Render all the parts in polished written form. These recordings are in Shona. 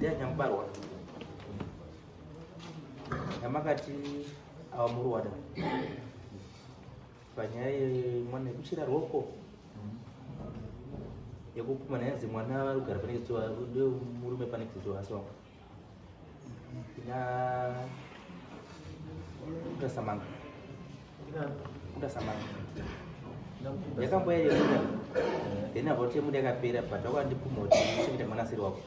Nyangubarwa yamakati ava muruwada panyaya yemwana yekuchira rwoko yekupumana yanzi mwana ari kugara pane chitsuwa ndemurume pane chitsuwa asi wangu ina kutasamanga Kuda samanga. Yakamboya yemuda. Then about yemuda yakapera but wakandipuma kuti uchengete mwana asiri wako.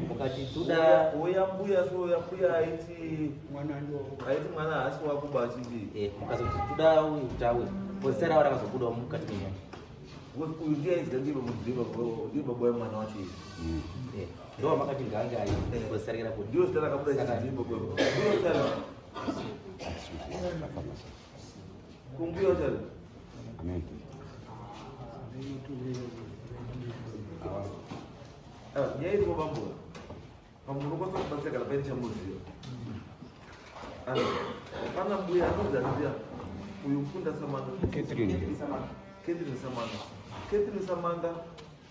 Mukati tuda uya mbuya so uya mbuya aiti mwana ndo aiti mwana haasi wako ba chii. Eh, mukazoti tuda uyu kuti auye. Pozera rawo rakazobudawo mukati menyaya. Because uyu ndiye ainzi ndiye baba ndiye baba ndiye baba wemwana wacho iye. Eh, ndo wamakati ngaange ayi. Pozera kuti. Ndiyo zita rakabuda Saka- chii ndiye baba. Ndiyo zita rakabuda. Kumbuya chari. Amen. Ah, nyaya iripo bambo. Pamwe unokwanisa kubatsira kana paine chamunoziva. Ano, pana mbuya anonzi anziya uyu Kunda Samanga. Catherine. Catherine Samanga. Catherine Samanga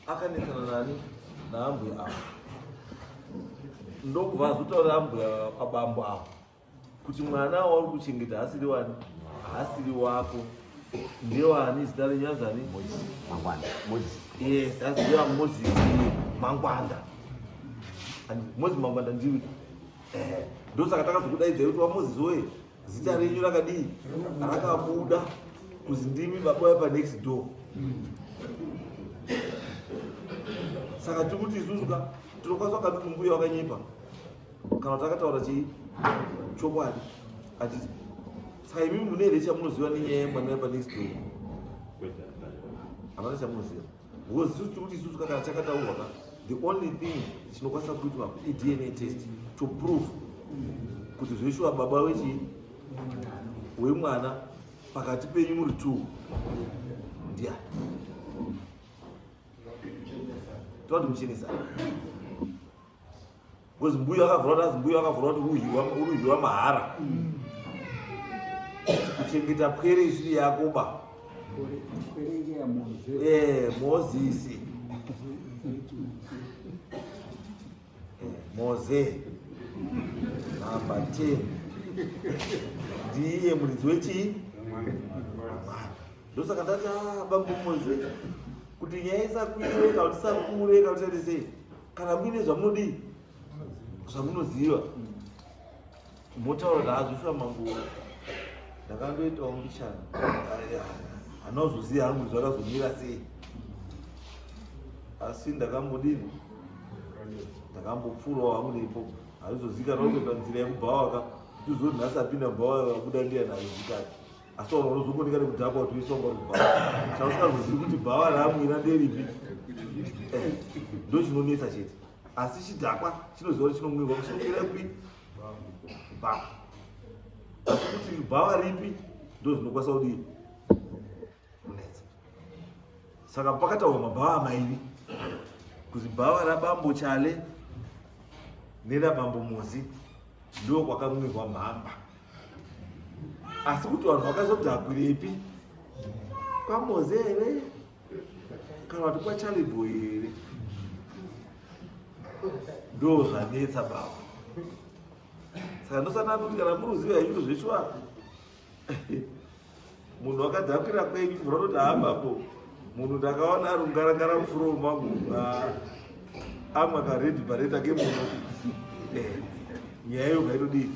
akanetsana nani naambuya ava. Ndokubva azotaurira ambuya abambo ava kuti mwana wauri kuchengeta haasiri wani haasiri wako ndewani zita renyu azani Mangwanda. Moses. Yes, asi ndewa Moses Mangwanda. And Moses Mangwanda ndiwe. Eh, ndosaka takazokudaidzai kuti waMoses woye zita renyu rakadii rakabuda kuzi ndimi baba wepa next door. Saka tiri kuti isusu ka tinokwanisa kukati mbuya wakanyepa kana kuti akataura chii chokwadi atiti saka imimi mune here chamunoziva nenyaya yemwana wepa next door? Hapana chamunoziva because isusu tiri kuti isusu ka kana chakataurwa ka the only thing chinokwanisa kuitwa iDNA test to prove kuti zveshuwa baba wechii wemwana pakati penyu muri two ndiani toda kuti muchenesa because mbuya akavhura kuti azi mbuya akavhura kuti uruhiwa mahara kuchengeta pwere isiri yako ba. Eh, Moses. Eh, Moze namba 10 ndiye muridzi wechii ndosaka ndati ah, bambo Moze kuti nyaya isakwire kana kuti isakure kana kuti ite sei kana muine zvamunodii zvamunoziva motaura kuti hazvishuwa mambo ndakandoitawo mbichana hanaozoziva hangu zvakazomira sei asi ndakambodini ndakambopfuurawo hangu nepo hazvizozikanwa kuita nzira yekubhawa ka tuzoti nhasi apinda mubhawa akabuda ndiani hazvizikanwi asi vanhu vanozongooneka nekudhakwa kuti uisonga kuti bhawa chausingazozivi kuti bhawa raamwira nderipi. Eh, ndo chinonetsa chete asi chidhakwa chinoziva kuti chinomwirwa kuchinomwira kupi bhawa asi kuti bhawa ripi ndo zvinokwanisa kudii kunetsa saka pakataurwa mabhawa mairi kuzi bhawa rabambo Chale nerabambo Mozi ndo kwakamwirwa mhamba asi kuti vanhu vakazodhakwirepi kwaMoze here kana kuti kwaChaleboy here ndo zvanetsa baba saka ndosana kuti kana muri kuziva henyu zveshuwa munhu akadhakira kwenyu kubva toti haambapo munhu ndakaona ari kungarangara mufuro mangu amwa karedhi bareta kemuno. Eh, nyaya yobva itodii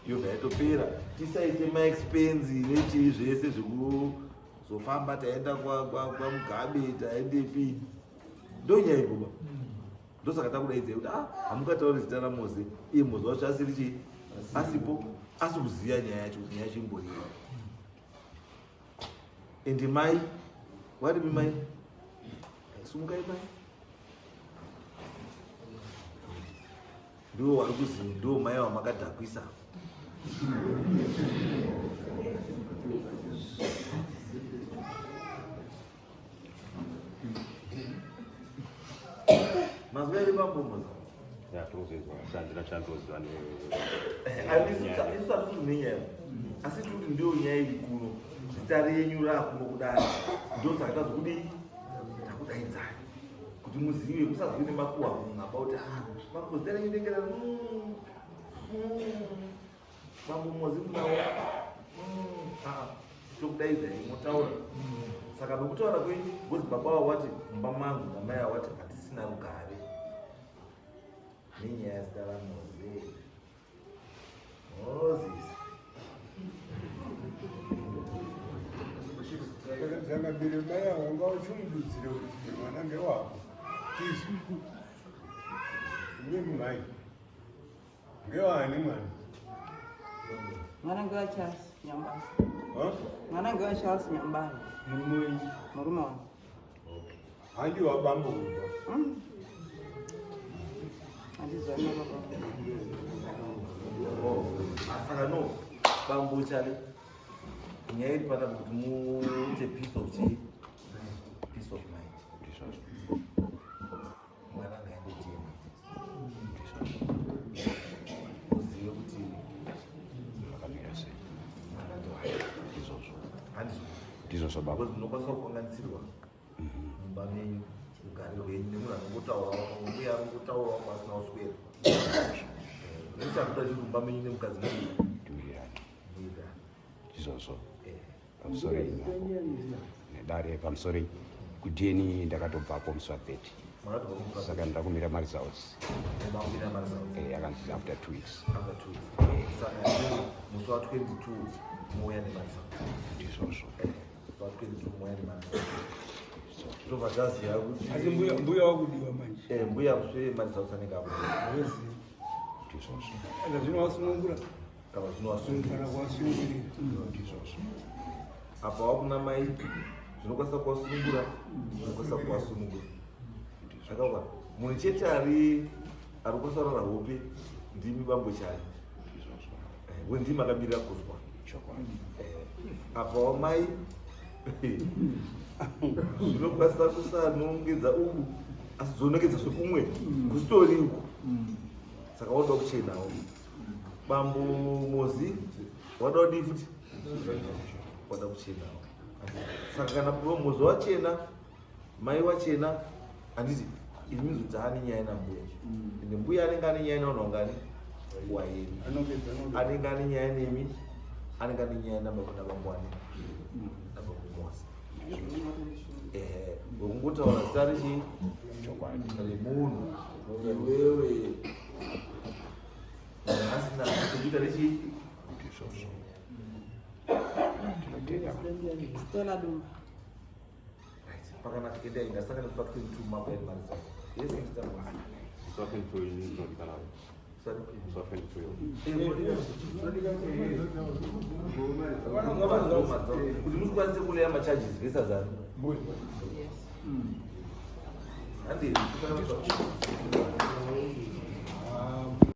yobva yatopera tisaite maexpense nechii zvese zvekuzofamba taenda kwaMugabe taendepi ndo nyaya ikuba ndosaka takudaidzai kuti ah, hamungatauri zita raMoze iye Moze wacho asiri chii asipo asi kuziva nyaya yacho kuti nyaya yacho imbori ende mai waripi mai sumukai mai ndiwo wari kuzi ndiwo mai wamakadhakwisa mazuva ere bambo Moze. Ya, tinozvinzwa. Shandira chandoziva ne. Isu hatisi nenyaya asi tiri kuti ndiyo nyaya iri kuno zita renyu rakuno kudai ndosaka tazokudii takudaidzai kuti Kuti muzive musazwe nemakuhwa mumhamba kuti ah, mambo zita renyu ndengera mambo mozi munawo ah, tokudaidzai motaura. Saka nokutaura kwenyu ngozi baba wavo wati mumba mangu namai avo wati hatisina rugare nenyaya zita ramozi Moses. Dzakabire mai ava nga uchimududzire kuti mwana ngewako. Izvi. Imimi mai. Ngewani mwana? Mwana ngewa Charles Nyambani. Huh? Mwana ngewa Charles Nyambani. Murume wenyu. Murume wangu. Handi wabambo kubva. Handizwani nababa. Oh, saka no bambo chale nyaya iri panapa kuti muite peace of chii, peace of mind. Ndizvozvo. Mwana ngaende DNA, Ndizvozvo. uzive kuti zvakamira sei. Mwana ndewake. Ndizvozvo. Handizvo? Ndizvozvo baba. Because munokwanisa kukanganisirwa mumba menyu ugare hwenyu nemunhu anongotaura, mbuya anongotaurawo pasina kuswera. Nochakuda chiri mumba menyu nemukadzi mudii? Tiwirirane. Muita. Ndizvozvo. Pamusoro nedare, pamusoro kuDNA ndakatobvapo musi wa30. Makatobva musi. Saka ndakumira maresults. Makumira maresults. Akanzi after 2 weeks. After 2 weeks. Saka iwewe musi wa22 mouya nemaresults. Ndizvozvo. Musi wa22 mouya nemaresults, tobva taziva kuti Asi mbuya wakudiwa manje. Mbuya kuswe maresults anenge akudiwa. Weziva. Ndizvozvo. Kana zvino wasunungura. Kana zvinowasunungura. Kana kuwasunungurira. Ndizvozvo. Apa wakuna mai zvinokwanisa kuwasunungura, zvinokwanisa kuwasunungura. Zvakakwana munhu chete ari kukwanisa kurara hope ndimi bambo chai. Ndizvozvo. We ndimi akamirira kuzwa. Chokwadi. Apa wamai zvinokwanisa kusanongedza uku asi zvonongedza zvekumwe kusitori uku. Saka wanoda kuchenawo bambo Mozi, wada kudii futi? Wada kuchenawo. Saka kana Mozi wachena, mai wachena, handiti it means kuti haane nyaya nambuya, ende mbuya anenge ane nyaya navanhu vangani? Waini. Anongedza anongedza. Anenge ane nyaya nemi, anenge ane nyaya nabambo ane nabambo Mozi. Wekungotaura zita rechii? Chokwadi. Remunhu iwewe munhu asina chekuita rechii. Ndizvozvo, tinotenda. Stella Dumba. Right, pakanaka. Endai, ndasangana musi wa22 mako yani maresults. Yes, Mr. Mozi. Musi wa22 ini ndinodikana. Sorry. Musi wa22. Kuti musikwanise kuleya macharges versus ani? Mbuya. Yes. Handei.